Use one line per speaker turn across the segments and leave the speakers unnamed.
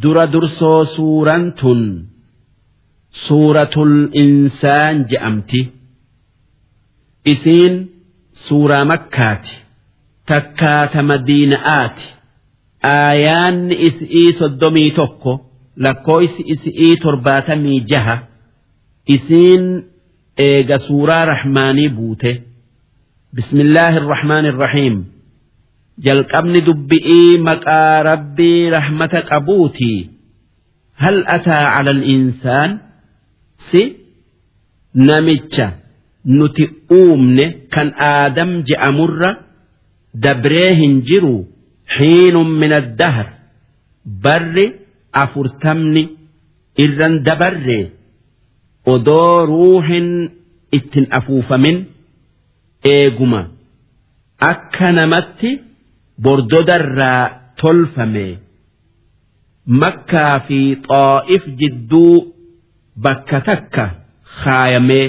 Dura dursoo suuraan tun suuratul insaan je'amti. Isiin suuraa makkaati. Takkaata madiina'aati. Aayaanni is'ii 31, lakkooysi is'ii 76. Isiin eega suuraa rahmaanii buute. Bismillaahi irrahmaani irrahiim. Jalqabni dubbi'ii maqaa rabbii rahmata qabuuti. Hal ataa cala al-insaan, si namicha nuti uumne kan aadam je'amurra dabree hin jiru, hiinun min addahr, barri 40ni irran dabarre odoo ruuhin ittin afuufamin, eeguma akka namatti bordodarraa tolfame, makkaa fi xaa'if jidduu bakka takka kaayamee,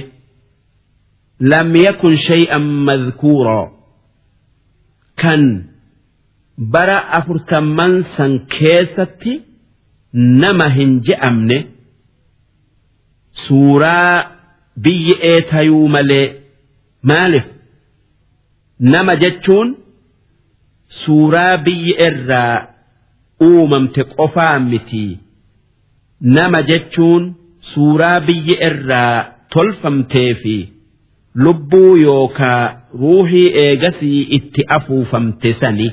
lam yakun shay'an madhkuuraa, kan bara 40n san keessatti nama hin je'amne, suuraa biyyi'ee tayuu malee. Maalif nama jechuun suuraa biyyi irraa uumamte qofaa miti. Nama jechuun suuraa biyyi irraa tolfamtee fi lubbuu yookaa ruuhii eegasii itti afuufamte sani.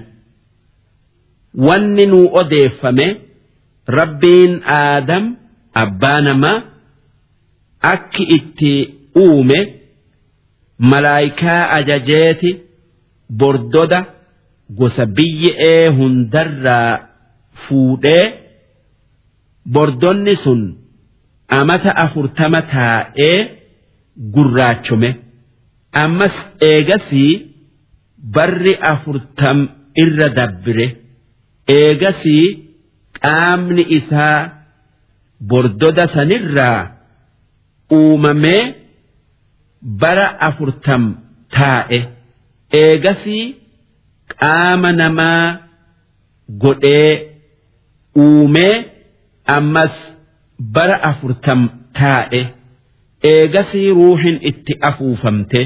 Wanni nuu odeeffame, Rabbiin Aadam abbaa namaa akki itti uume, malaayikaa ajajeeti bordoda gosa biyyi'ee hundarraa fuudhee, bordonni sun amata 40 taa'ee gurraachome. Ammas eegasii barri 40 irra dabre. Eegasii qaamni isaa bordoda sanirraa uumamee bara 40 taa'e. Eegasii qaama namaa godhee uumee, ammas bara 40 taa'e. Eegasii ruuhin itti afuufamte.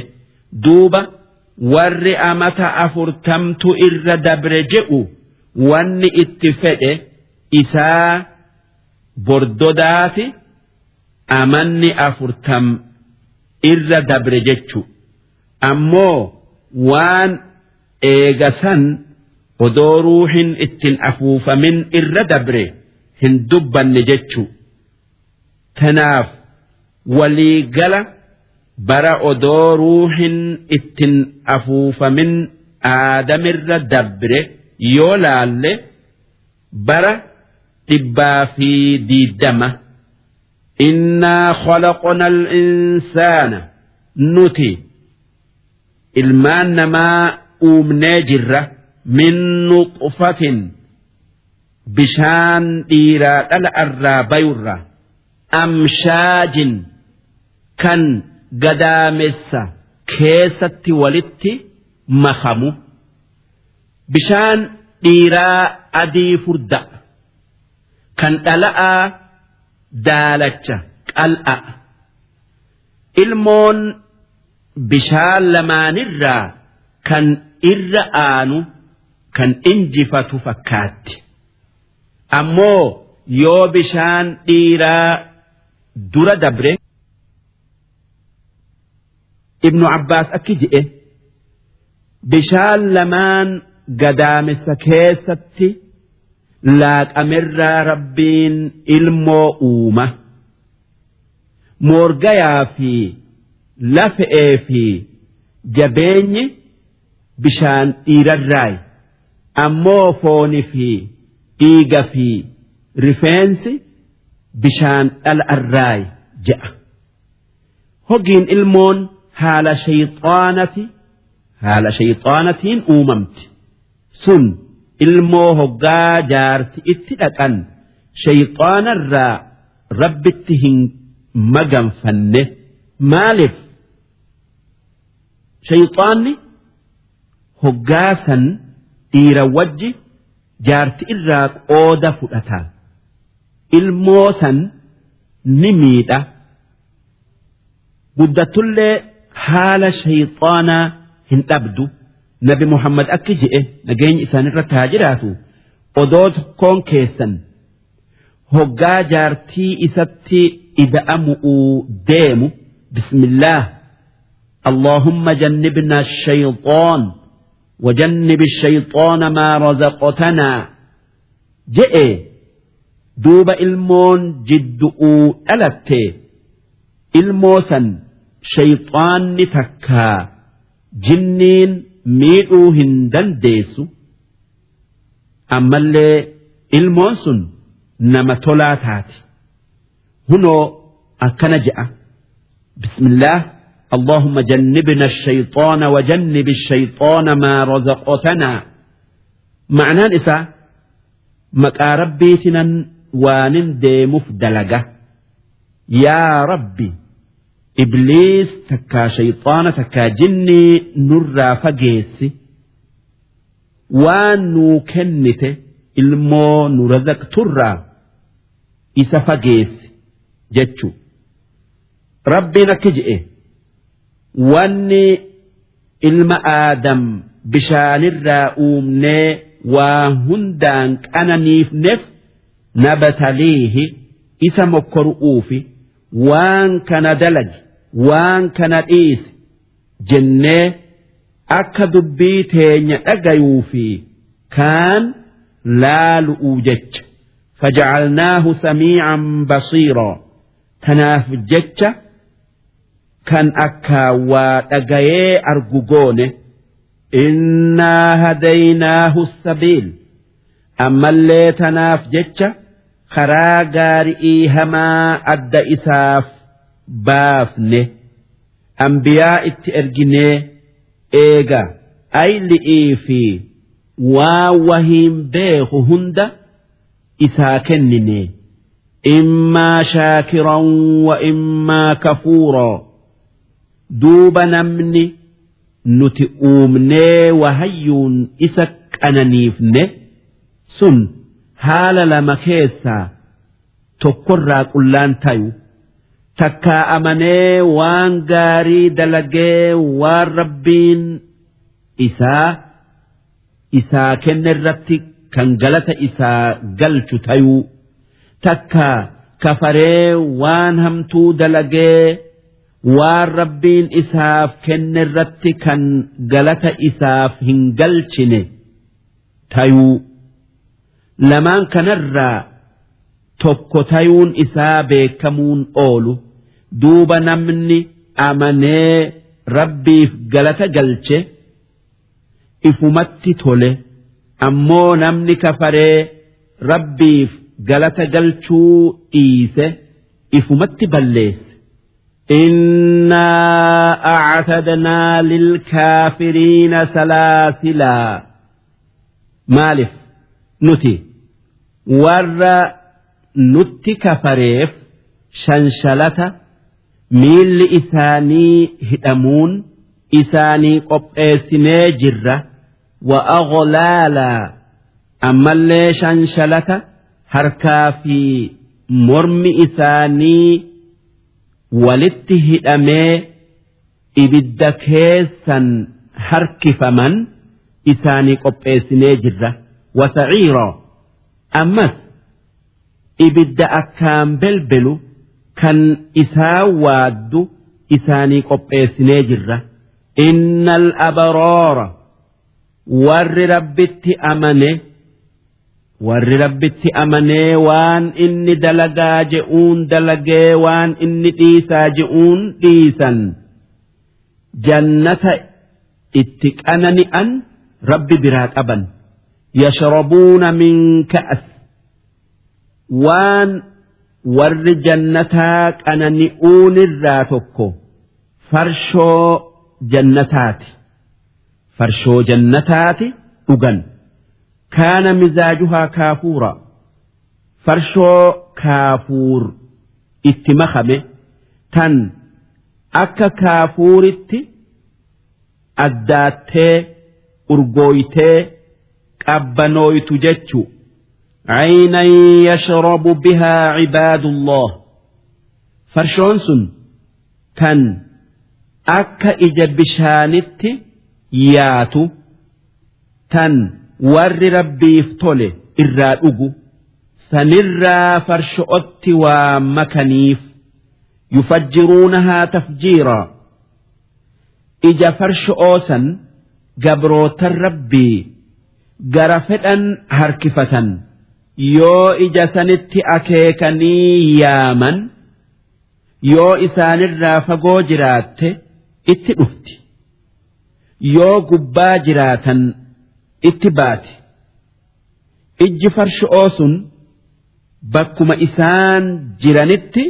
Duuba warri amata 40tu irra dabre je'u, wanni itti fedhe isaa bordodaati amanni 40 irra dabre jechu. Ammoo waan eega san odoo ruuhin ittin afuufamin irra dabre hin dubbanne jechu. Tanaaf walii gala bara odoo ruuhin ittin afuufamin aadamirra dabre yoo laalle, bara 120. Innaa khalaqna al-insaana, nuti ilmaan namaa uumnee jirra, min nuxfatin, bishaan dhiiraa dhala irraa bayurra, amshaajin, kan gadaamessa keessatti walitti makamu. Bishaan dhiiraa adii furda, kan dhala'aa daalacha qal'a. Ilmoon bishaan lamaanirraa kan irra aanu kan injifatu fakkaatti. Ammoo yoo bishaan dhiiraa dura dabre, Ibnu Abbaas akki je'e: bishaan lamaan gadaamessa keessatti laaqamerraa Rabbiin ilmoo uuma. Moorgayaa fi lafe'ee fi jabeenyi bishaan dhiirarraayi. Ammoo fooni fi dhiiga fi rifeensi bishaan dhala'arraayi je'a. Hogiin ilmoon haala shayxaanati haala shayxaanatiin uumamti. Sun ilmoo hoggaa jaarti itti dhaqan shayxaanarraa rabbitti hin maganfanne. Maaliif shayxaanni hoggaa san dhiira wajji jaarti irraa qooda fudhata. Ilmoo san ni miidha. Guddattullee haala shayxaanaa hin dhabdu. Nabi Muhammad akki je'e nageenyi isaanirratti haa jiraatu odoo tokkoon keessan hoggaa jaartii isatti ida'amu'uu deemu bismillaah Allahumma jannibna shayxaan wajannibi shayxaana maa razaqtanaa je'e duuba ilmoon jiddu'uu dhalatte ilmoo san shayxaanni takkaa jinniin miidhuu hin dandeessu ammallee ilmoon sun nama tolaa taati hunoo akkana je'a bismillaah اللهم جنبنا الشيطان وجنب الشيطان ما رزقتنا معنaan isaa maqaa rabbiitinan waanin deemuuf dalaga yaa rabbi ibliis takkaa shayxaana takkaa jinnii nurraa fageessi waan nuu kennite ilmoo nu razaqturraa isa fageessi jechu rabbiin akki je'e wanni ilma aadam bishaanirraa uumnee waa hundaan qananiifneef nabataliihi isa mokkoru'uufi waan kana dalagi waan kana dhiisi jennee akka dubbii teenya dhagayuu fi kaan laalu'uu jecha fajacalnaahu samiican basiiraa tanaaf jecha kan akka waa dhagayee argu goone innaa hadaynaahu sabiil ammallee tanaaf jecha karaa gaari'ii hamaa adda isaaf baafne ambiyaa itti erginee eega ayli'ii fi waa wahiin beeku hunda isaa kennine immaa shaakiran wa immaa kafuuraa duuba namni nuti uumnee wahayyuun isa qananiifne sun haala lama keessaa tokkorraa qullaan tayu takkaa amanee waan gaarii dalagee waan rabbiin isaa isaa kenne irratti kan galata isaa galchu tayuu takkaa kafaree waan hamtuu dalagee waan rabbiin isaaf kenne irratti kan galata isaaf hin galchine tayuu lamaan kanarraa tokko tayuun isaa beekamuun oolu duuba namni amanee rabbiif galata galche ifumatti tole ammoo namni kafaree rabbiif galata galchuu dhiise ifumatti balleesse. إنا أعتدنا للكافرين سلاسلا maalif nuti warra nutti kafareef shanshalata miilli isaanii hidhamuun isaanii qopheessinee jirra wa aghlaalaa ammallee shanshalata harkaa fi mormi isaanii walitti hidhamee ibidda keessan harkifaman isaanii qopheessinee jirra wasaciiroo ammas ibidda akkaan belbelu kan isaan waaddu isaanii qopheessinee jirra innal abraara warri rabbitti amane warri rabbitti amanee waan inni dalagaa je'uun dalagee waan inni dhiisaa je'uun dhiisan jannata itti qanani'an rabbi biraa qaban yashrabuuna min ka'as waan warri jannataa qanani'uunirraa tokko farshoo jannataati farshoo jannataati dhugan kaana mizaajuhaa kaafuura farshoo kaafuur itti makame tan akka kaafuuritti addaattee urgooytee qabbanooytu jechu. عينا يشرب بها عباد الله. Farshoon sun kan akka ija bishaanitti yaatu, tan warri Rabbiif tole irraa dhugu, sanirraa farsho'otti waa makaniif. يفجرونها تفجيرا. Ija farsho'oo san gabrootan Rabbii gara fedhan harkifatan. Yoo ija sanitti akeekanii yaaman, yoo isaanirraa fagoo jiraatte itti dhufti, yoo gubbaa jiraatan itti baati. Ijji farsho'oo sun bakkuma isaan jiranitti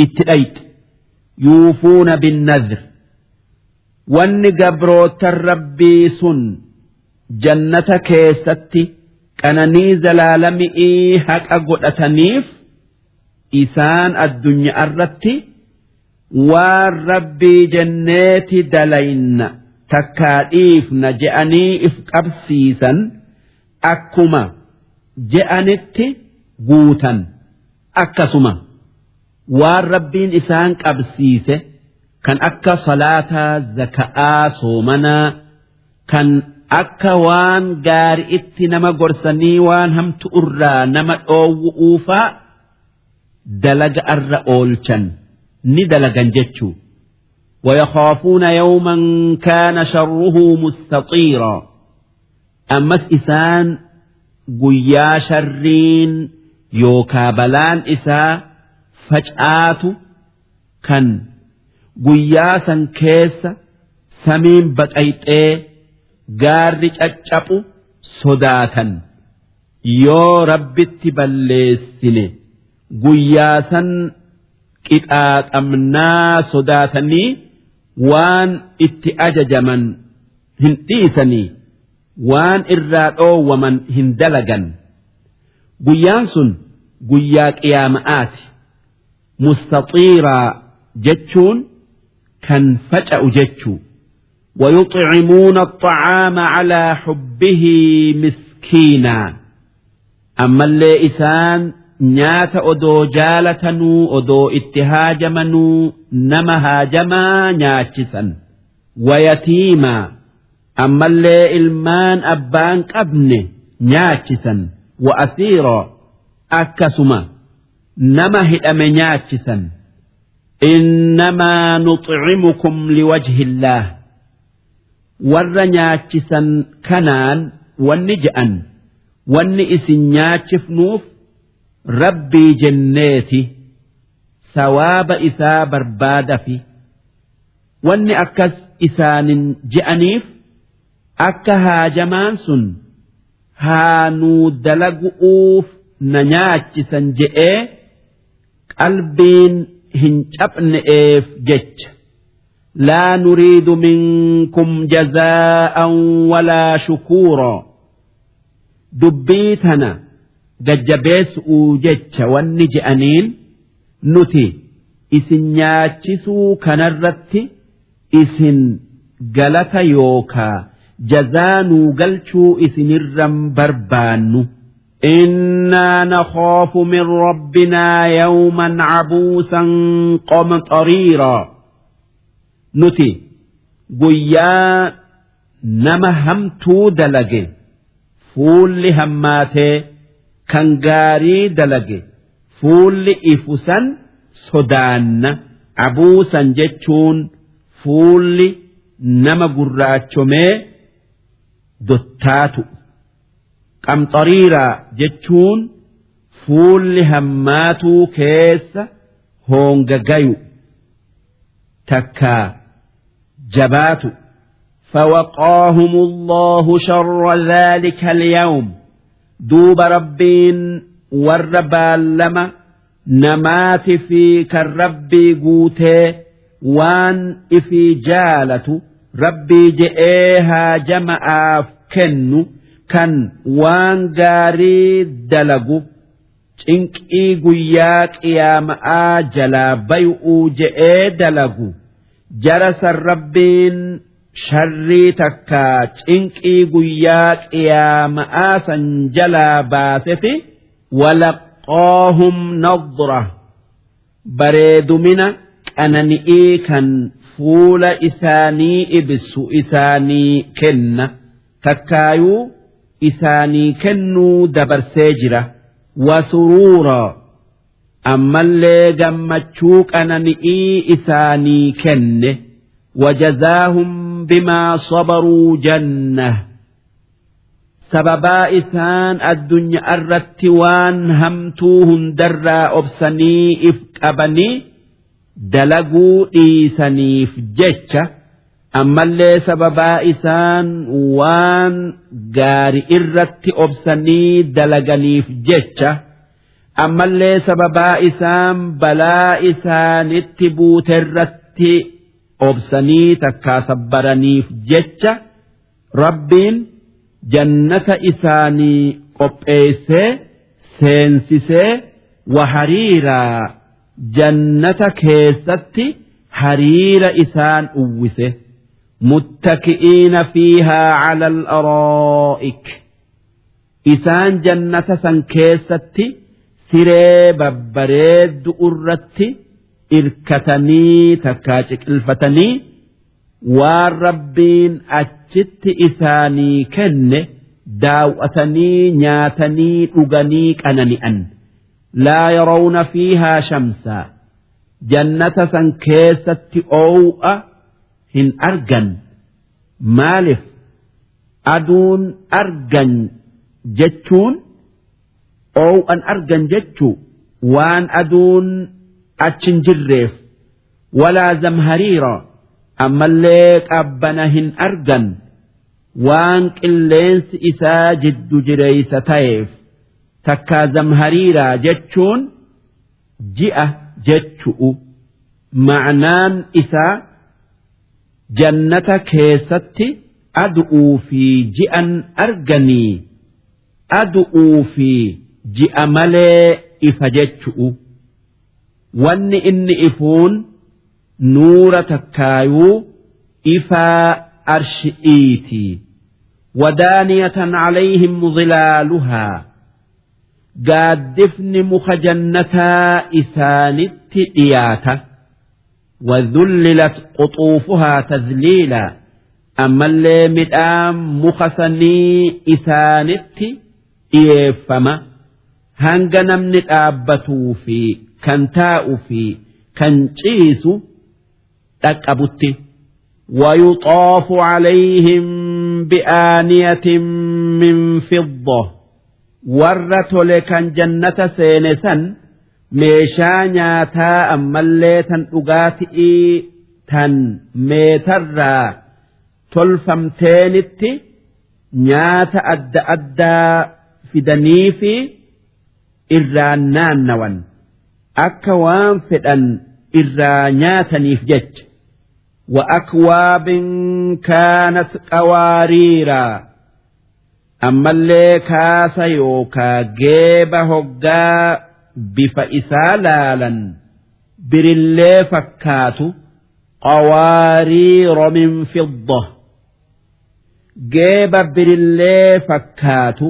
itti dhayxe. يوفون بالنذر. Wanni gabrootan Rabbii sun jannata keessatti qananii zalaalami'ii haqa godhataniif, isaan addunyaa irratti waan Rabbii jenneeti dalayna takkaa dhiifna je'anii if qabsiisan, akkuma je'anitti guutan. Akkasuma waan Rabbiin isaan qabsiise kan akka salaataa, zaka'aa, soomanaa, kan akka waan gaari'itti nama gorsanii waan hamtu irraa nama dhoowwu'uufaa dalaga arra oolchan, ni dalagan jechuu. ويخافون يوما كان شره مستطيرا. Ammas isaan guyyaa sharriin yookaa balaan isaa facaatu, kan guyyaa san keessa samiin baqayxee gaarri caccabu sodaatan. Yoo Rabbitti balleessine guyyaa san qixaaxamnaa sodaatanii waan itti ajajaman hin dhiisanii, waan irraa dhoowwaman hin dalagan. Guyyaan sun guyyaa qiyaama'aati. مستطيرا jechuun kan faca'u jechuu. ويطعمون الطعام على حبه مسكينا. Ammallee isaan nyaata odoo jaalatanuu, odoo itti haajamanuu, nama haajamaa nyaachisan. ويتيما. Ammallee ilmaan abbaan qabne nyaachisan. وأسيرا. Akkasuma nama hidhame nyaachisan. إنما نطعمكم لوجه الله. Warra nyaachisan kanaan wanni je'an, wanni isin nyaachifnuuf Rabbii jenneeti, sawaaba isaa barbaadafi. Wanni akkas isaanin je'aniif akka haajamaan sun haa nuu dalagu'uuf na nyaachisan je'ee qalbiin hin cabne'eef jecha. لا نريد منكم جزاء ولا شكورا. Dubbii tana gajjabeessuu jecha wanni je'aniin, nuti isin nyaachisuu kanarratti isin galata yookaa jazaa nuu galchuu isinirran barbaannu. إنا نخاف من ربنا يوما عبوسا قمطريرا. Nuti guyyaa nama hamtuu dalage fuulli hammaatee kan gaarii dalage fuulli ifusan sodaanna. عبوسا jechuun fuulli nama gurraachomee dottaatu. قمطريرا jechuun fuulli hammaatuu keessa hoongagayu takkaa jabaatu. فوقاهم الله شر ذلك اليوم. Duuba Rabbiin warra baallama namaati fi kan Rabbii guutee waan ifii jaalatu Rabbii je'ee haajama'aaf kennu, kan waan gaarii dalagu cinqii guyyaa qiyaama'aa jalaa bay'uu je'ee dalagu, jara san Rabbiin Sharrii takkaa cinqii guyyaa qiyaama'aa san jalaa baaseti walaqaahum nadra bareedumina qanani'ii kan fuula isaanii ibsu isaanii kenna takkaayuu isaanii kennuu dabarsee jira wasuruura ammallee gammachuu qanani'ii isaanii kenne wajazaahum bimaa sabaruu jannah sababaa isaan addunyaa irratti waan hamtuu hundarraa obsanii if qabanii dalaguu dhiisaniif jecha ammallee sababaa isaan waan gaari irratti obsanii dalaganiif jecha ammallee sababaa isaan balaa isaanitti buuterratti obsanii takkaa sabbaraniif jecha rabbiin jannata isaanii qopheessee seensisee wahariiraa jannata keessatti hariira isaan uwwise muttaki'iina fiihaa cala al-araa'ik isaan jannata san keessatti siree babbareeddu irratti irkatanii takkaa ciqilfatanii waan rabbiin achitti isaanii kenne daaw'atanii nyaatanii dhuganii qanani'an laa yarawna fiihaa shamsaa jannata san keessatti oow'a hin argan maalif aduun argan jechuun oow'an argan jechuu waan aduun achi hin jirreef walaa zamhariira ammallee qabbana hin argan waan qilleensi isaa jiddu jireeysa ta'eef takkaa zamhariiraa jechuun ji'a jechu'u ma'naan isaa jannata keessatti adu'uu fi ji'an arganii adu'uu fi ji'a malee ifa jechu'u wanni inni ifuun nuura takkaayuu ifaa arshi'iiti wadaaniyatan calayhim dhilaaluhaa gaaddifni muka jannataa isaanitti dhiyaata wadhullilat quxuufuhaa tadliila ammallee midhaan muka sanii isaanitti dhiyeeffama hanga namni dhaabbatuu fi kan taa'u fi kan ciisu dhaqqabutti. ويطاف عليهم بآنية من فضة warra tole kan jannata seene san meeshaa nyaataa ammallee tan dhugaatii tan meetarraa tolfamteenitti nyaata adda addaa fidanii fi irraan naannawan akka waan fedhan irraa nyaataniif jecha. وأكواب كانت قواريرا ammallee kaasa yookaa geeba hoggaa bifa isaa laalan birillee fakkaatu qawaariira min fidda geeba birillee fakkaatu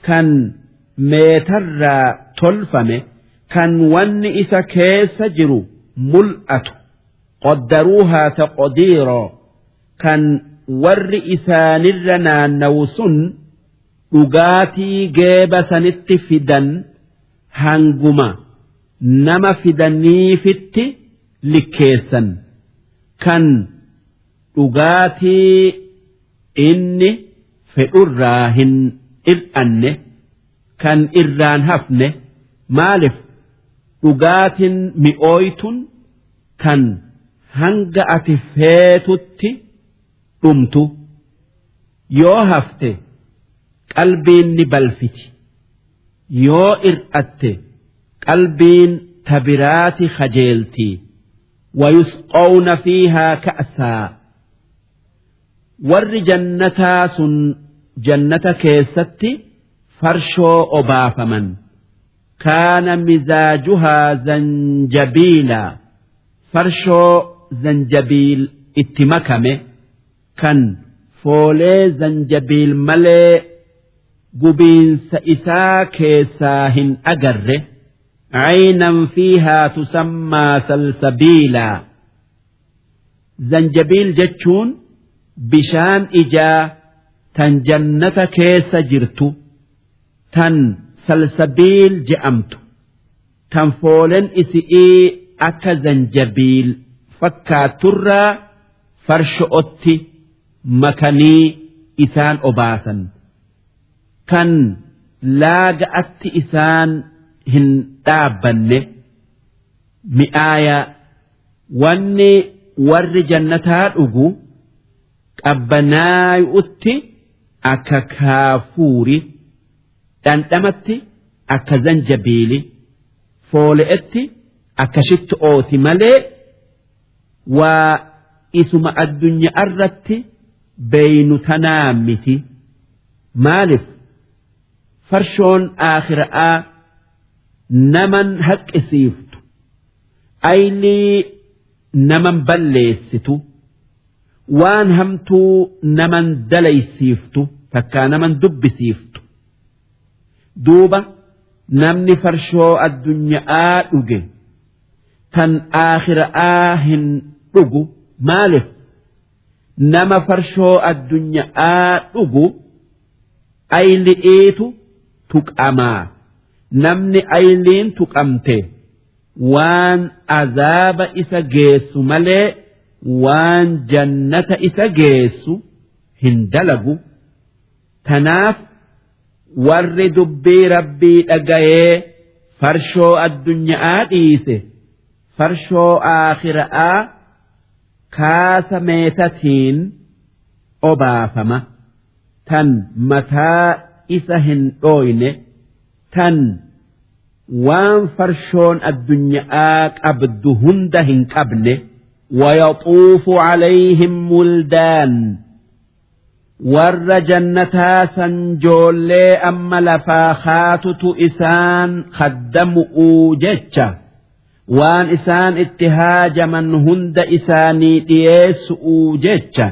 kan meetarraa tolfame kan wanni isa keessa jiru mul'atu qaddaruuhaa taqdiiroo kan warri isaanirra naannawu sun dhugaatii geeba sanitti fidan hanguma nama fidaniifitti likkeessan kan dhugaatii inni fedhurraa hin hir'anne kan irraan hafne maalif dhugaatin mi'ooytun tan hanga ati feetutti dhumtu yoo hafte qalbiin ni balfiti yoo ir'atte qalbiin tabiraati kajeelti wayusqawna fiihaa ka'saa warri jannataa sun jannata keessatti farshoo obaafaman kaana mizaajuhaa zanjabiila farshoo zanjabiil itti makame. Kan foolee zanjabiil malee gubiinsa isaa keessaa hin agarre. Caynan fiihaa tusammaa salsabiilaa. Zanjabiil jechuun bishaan ijaa tan jannata keessa jirtu tan salsabiil je'amtu tan foolen isi'ii akka zanjabiil fakkaatturraa farsho'otti makanii isaan obaasan kan laaga'atti isaan hin dhaabbanne mi'aaya. Wanni warri jannataa dhugu qabbanaayu'utti akka kaafuuri, dhandhamatti akka zanjabiili, foole'etti akka shitto'ooti malee waa isuma addunya'arratti beeynu tanaa miti. Maalif farshoon aakhira'aa naman haqqisiiftu, aylii naman balleessitu, waan hamtuu naman dalaysiiftu takkaa naman dubbisiiftu. Duuba namni farshoo addunya'aa dhuge tan aakhira'aa hin dhugu. Maalif nama farshoo addunya'aa dhugu ayli'iitu tuqamaa? Namni ayliin tuqamte waan azaaba isa geessu malee waan jannata isa geessu hin dalagu. Tanaaf warri dubbii Rabbii dhagayee farshoo addunya'aa dhiise farshoo aakhira'aa kaasa meetatiin obaafama, tan mataa isa hin dhooyne, tan waan farshoon addunya'aa qabdu hunda hin qabne. Wayaxuufu calayhim wuldaan, warra jannataa san joollee amma lafaa kaatutu isaan khaddamu'uu jecha, waan isaan itti haajaman hunda isaanii dhiyeessu'uu jecha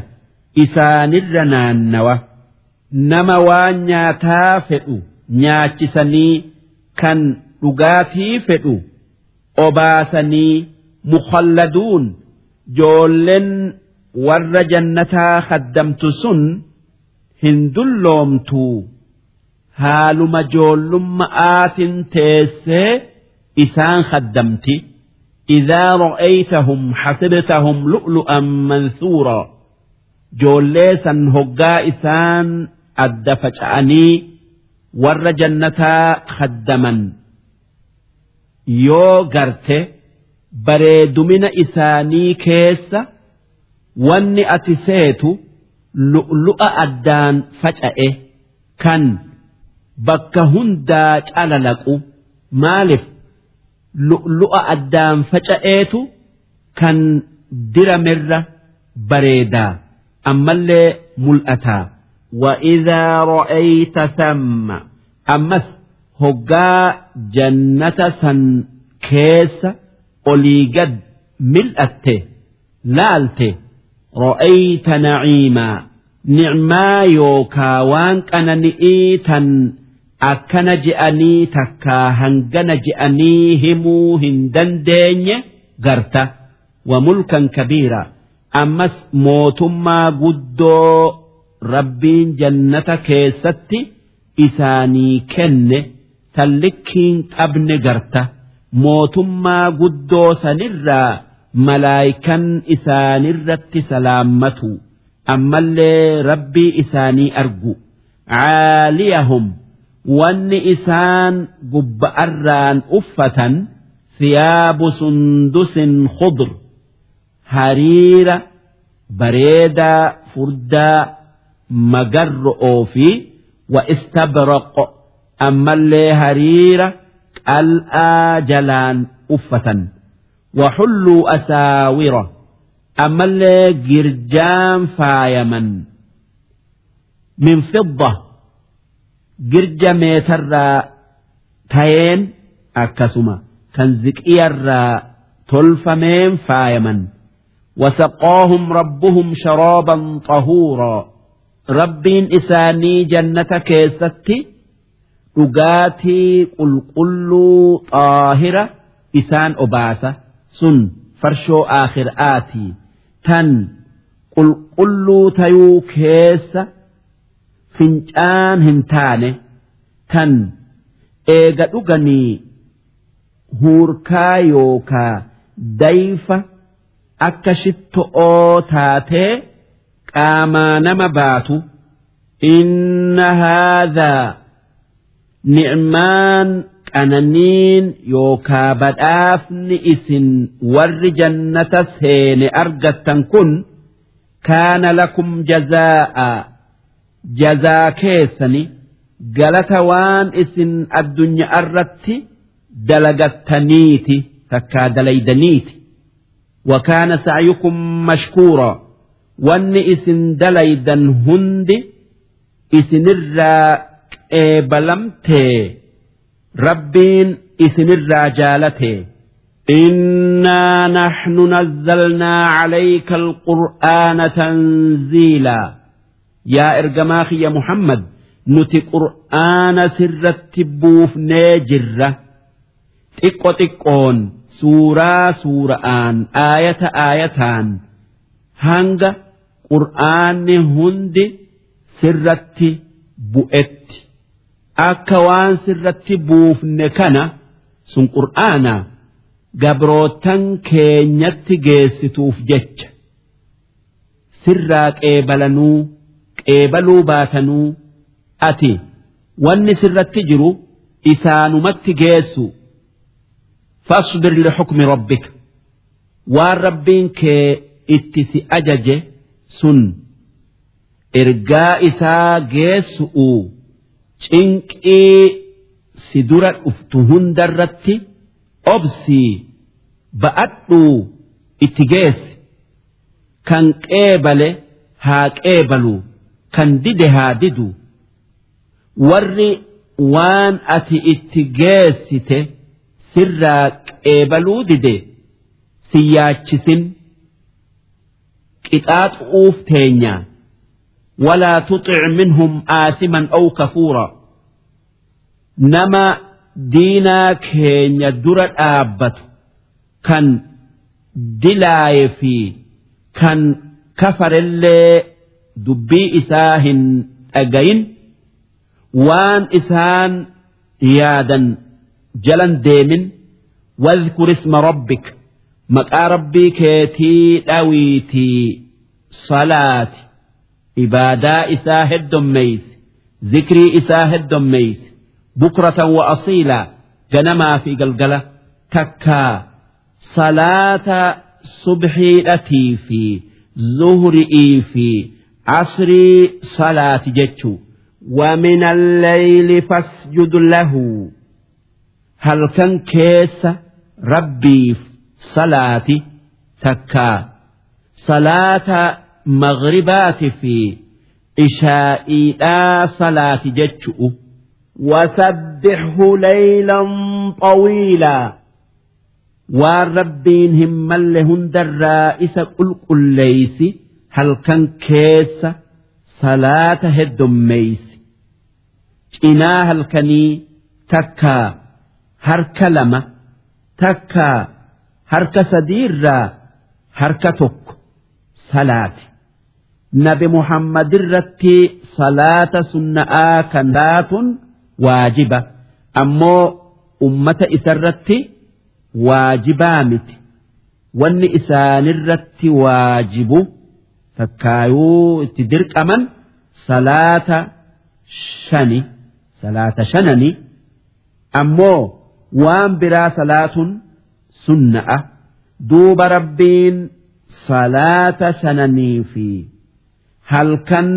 isaanirra naannawa. Nama waan nyaataa fedhu nyaachisanii, kan dhugaatii fedhu obaasanii. Mukhalladuun, joolleen warra jannataa khaddamtu sun hin dulloomtuu, haaluma joollumma'aatin teessee isaan khaddamti. Idhaa ra'aytahum hasibtahum lu'lu'an mansuuraa. Joollee san hoggaa isaan adda faca'anii warra jannataa khaddaman yoo garte, bareedumina isaanii keessa wanni ati seetu lu'lu'a addaan faca'e kan bakka hundaa calalaqu. Maalif lu'lu'a addaan faca'eetu kan diramerra bareedaa, ammallee mul'ataa. Wa'idhaa ra'ayta thamma, ammas hoggaa jannata san keessa olii gad mil'atte laalte, ra'ayta naciimaa, ni'maa yookaa waan qanani'ii tan akkana je'anii takkaa hangana je'anii himuu hin dandeenye garta. Wa mulkan kabiira, ammas mootummaa guddoo Rabbiin jannata keessatti isaanii kenne tan likkiin qabne garta. Mootummaa guddoo sanirraa malaaykan isaanirratti salaammatu, ammallee Rabbii isaanii argu. Caaliyahum, wanni isaan gubba'arraan uffatan, thiyaabu sundusin khudr, hariira bareedaa furdaa magarro'oo fi wa istabraq, ammallee hariira qal'aa jalaan uffatan. Wa hulluu asaawira, ammallee girjaan faayaman, min fidda, girja meetarraa tayeen, akkasuma kan ziqiyarraa tolfameen faayaman. وسقاهم ربهم شرابا طهورا ربين إساني جنة كيستي dhugaatii qulqulluu xaahira isaan obaasa. Sun farshoo aakhiraatii tan qulqulluu tayuu keessa fincaan hin taane, tan eega dhuganii huurkaa yookaa dayfa akka shitto'oo taatee qaamaa nama baatu. Inna haadhaa ni'maan qananiin yookaa badhaafni isin warri jannata seene argattan kun kaana lakum jazaa'a, jazaa keessani, galata waan isin addunyaa irratti dalagattaniiti takkaa dalaydaniiti. Wakaana sacyukum mashkuura, wanni isin dalaydan hundi isinirraa qeebalamtee, rabbiin isinirraa jaalate. إنا نحن نزلنا عليك القرآن تنزيلا. Yaa ergamaa kiyya Muhammad, nuti qur'aana sirratti buufnee jirra, xiqqo xiqqoon, suuraa suura'aan, aayata aayataan, hanga qur'aanni hundi sirratti bu'etti. Akka waan sirratti buufne kana sun qur'aana gabrootan keenyatti geessituuf jecha, sirraa qeebalanuu qeebaluu baatanuu, ati wanni sirratti jiru isaanumatti geessu. فاصبر لحكم ربك, waan rabbiin kee itti si ajaje sun, ergaa isaa geessu'u, cinqii si dura dhuftu hundarratti obsii ba'adhuu itti geessi. Kan qeebale haa qeebalu, kan dide haa didu. Warri waan ati itti geessite sirraa qeebaluu dide si yaachisin, qixaaxu'uuf teenya. ولا تطع منهم آثما أو كفورا. Nama diinaa keenya dura dhaabbatu, kan dilaaye fi kan kafarellee dubbii isaa hin dhagayin, waan isaan yaadan jalan deemin. واذكر اسم ربك, maqaa rabbii keetii dhawiitii salaati, ibaadaa isaa heddommeeysi, zikrii isaa heddommeeysi. بكرة وأصيلا, ganamaa fi galgala, takkaa salaata subxiidhatii fi zuhri'ii fi asrii salaati jechuu. ومن الليل فاسجد له, halkan keessa rabbiif salaati, takkaa salaata maghribaati fi ishaa'iidhaa salaati jechu'u. وسبحه ليلا طويلا, waan rabbiin hin malle hundarraa isa qulqulleeysi, halkan keessa salaata heddommeeysi. Cinaa halkanii, takkaa harka lama, takkaa harka sadiirraa harka tokko salaati. Nabi Muhammad irratti salaata sunna'aa kan taatun waajiba, ammoo ummata isarratti waajibaa miti. Wanni isaanirratti waajibu takkaayuu itti dirqaman salaata shani, salaata shanani. Ammoo waan biraa salaatun sunna'a. Duuba rabbiin salaata shananii fi halkan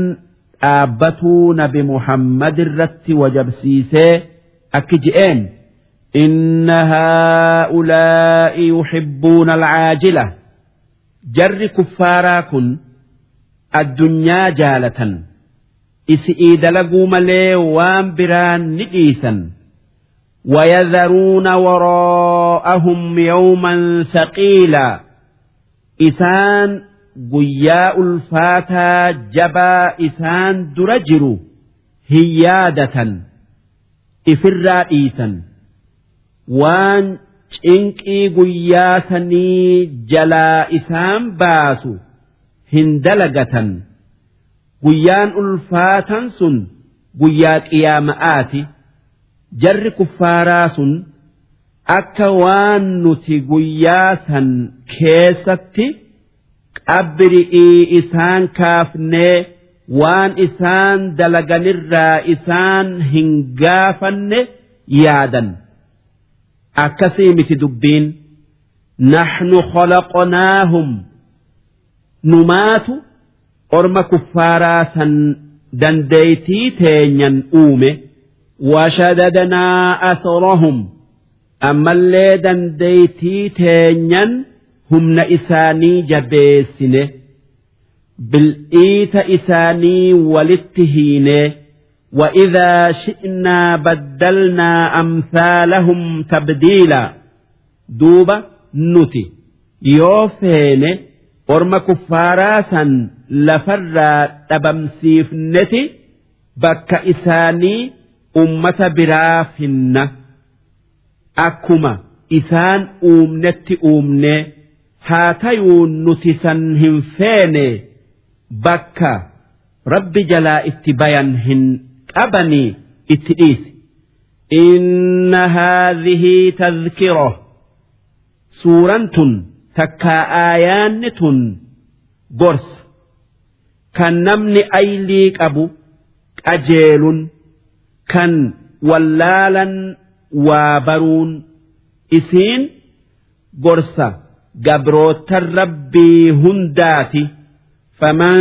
dhaabbatuu nabi Muhammad irratti wajabsiisee akki je'een: إن هؤلاء يحبون العاجلة, jarri kuffaaraa kun addunyaa jaalatan, isi'ii dalaguu malee waan biraan ni dhiisan. ويذرون وراءهم يوما ثقيلا. Isaan guyyaa ulfaataa jabaa isaan dura jiru hin yaadatan, ifirraa dhiisan. Waan cinqii guyyaa sanii jalaa isaan baasu hin dalagatan. Guyyaan ulfaatan sun guyyaa qiyaama'aati. Jarri kuffaaraa sun akka waan nuti guyyaa san keessatti qabri'ii isaan kaafnee waan isaan dalaganirraa isaan hin gaafanne yaadan. Akkasii miti dubbiin. Naxnu khalaqnaahum, numaatu orma kuffaaraa san dandeeytii teenyan uume. Washadadnaa asrahum, ammallee dandeeytii teenyan humna isaanii jabeessine, bil'iita isaanii walitti hiinee. وإذا شئنا بدلنا أمثالهم تبديلا. Duuba nuti yoo feene orma kuffaaraa san lafarraa dhabamsiifneti bakka isaanii ummata biraa finna, akkuma isaan uumnetti uumne. Haa tayuu nuti san hin feene, bakka rabbi jalaa itti bayan hin qabanii itti dhiisi. Inna haadhihi tadhkira, suuran tun takkaa aayaanni tun gorsa kan namni aylii qabu qajeelun, kan wallaalan waa baruun. Isiin gorsa gabrootan rabbii hundaati. Faman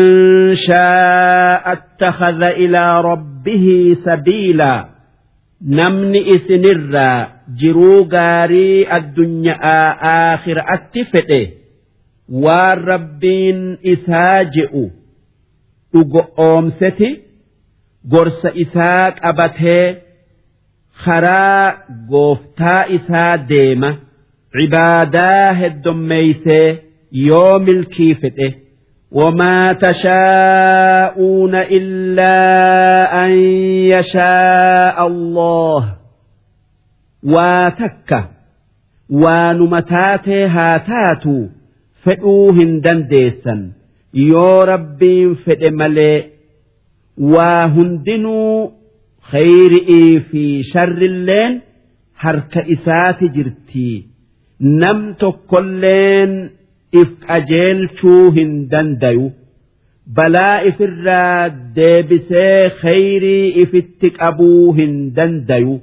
shaa'a ittakhadha ilaa rabbihi sabiilaa. Namni isinirraa jiruu gaarii addunyaa aakhiraatti fedhe waan rabbiin isaa je'u dhugoomseti gorsa isaa qabatee karaa gooftaa isaa deema, cibaadaa heddommeeysee yoo milkii fedhe. وما تشاءون إلا أن يشاء الله. Waa takka waanuma taatee haa taatu fedhuu hin dandeessan yoo rabbiin fedhe malee. Waa hundinuu, khayri'ii fi sharrilleen, harka isaati jirti. Nam tokkolleen if qajeelchuu hin dandayu, balaa ifirraa deebisee khayrii ifitti qabuu hin dandayu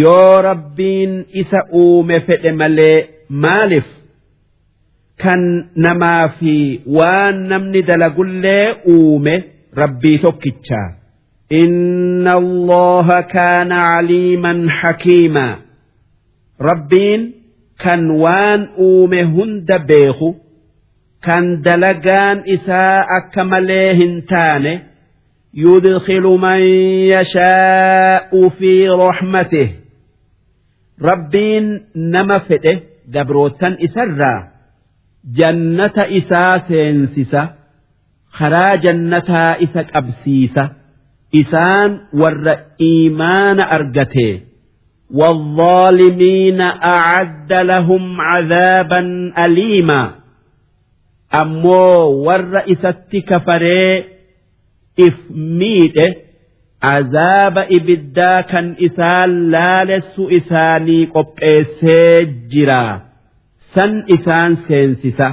yoo rabbiin isa uume fedhe malee. Maalif kan namaa fi waan namni dalagullee uume rabbii tokkichaa. Inna Allaha kaana caliiman hakiimaa. Rabbiin kan waan uume hunda beeku, kan dalagaan isaa akka malee hin taane. Yudkhilu man yashaa'u fi rahmatihi. Rabbiin nama fedhe gabrootan isarraa jannata isaa seensisa, karaa jannataa isa qabsiisa, isaan warra iimaana argate. والظالمين أعد لهم عذابا أليما. Ammoo warra isatti kafaree if miidhe azaaba ibiddaa kan isaan laalessu isaanii qopheessee jira, san isaan seensisa.